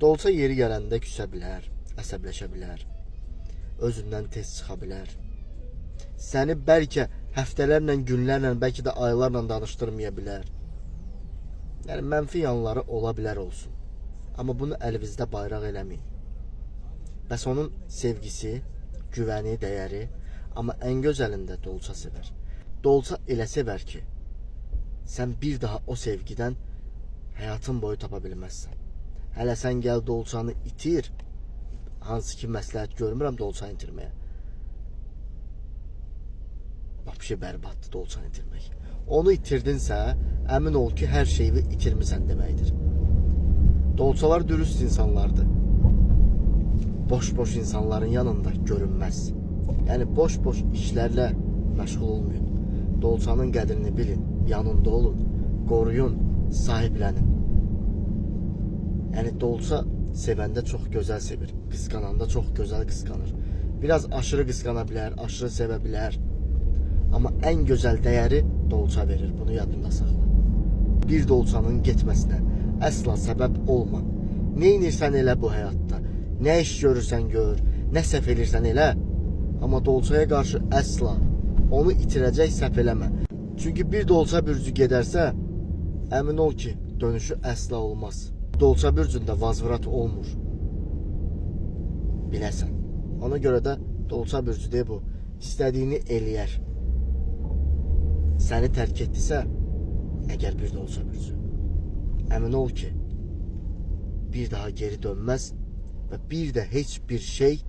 Dolça yeri gələndə küsə bilər, əsəbləşə bilər. Özündən tez çıxa bilər. Səni bəlkə həftələrlə, günlərlə, bəlkə də aylarla danışdırmaya bilər. Yəni mənfi yanları ola bilər olsun. Amma bunu əlinizdə bayraq eləməyin. Bəs onun sevgisi, güvəni, dəyəri, amma ən gözəlində Dolça sevər. Dolça elə sevər ki, sən bir daha o sevgidən həyatın boyu tapa bilməzsən. Hələ sən gəl Dolçanı itir, hansı ki məsləhət görmürəm Dolçanı itirməyə. Vapşe bərbaddır Dolçanı itirmək. Onu itirdinsə, əmin ol ki, hər şeyi itirmisən deməkdir. Dolçalar dürüst insanlardır. Boş-boş insanların yanında görünməz. Yəni boş-boş işlərlə məşğul olmayın. Dolçanın qədrini bilin, yanında olun, qoruyun, sahiblənin. Yəni Dolça sevəndə çox gözəl sevir, qısqananda çox gözəl qısqanır. Biraz aşırı qısqana bilər, aşırı sevə bilər. Amma ən gözəl dəyəri Dolça verir. Bunu yadında saxla. Bir Dolçanın getməsinə əsla səbəb olma. Nə edirsən elə bu həyatda? Nə iş görürsən gör, nə səhv elirsən elə. Amma Dolçaya qarşı əsla onu itirəcək səhv eləmə. Çünki bir Dolça bürcü gedərsə, əmin ol ki, dönüşü əsla olmaz. Dolça bürcündə vazvrat olmur. Biləsən. Ona görə də Dolça bürcü deyə bu istədiyini eləyər. Səni tərk etdisə, əgər bir Dolça bürcü, əmin ol ki, bir daha geri dönməz və bir də heç bir şey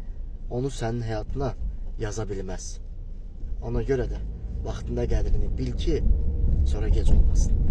onu sənin həyatına yaza bilməz. Ona görə də vaxtında qədrini bil ki, sonra gec olmasın.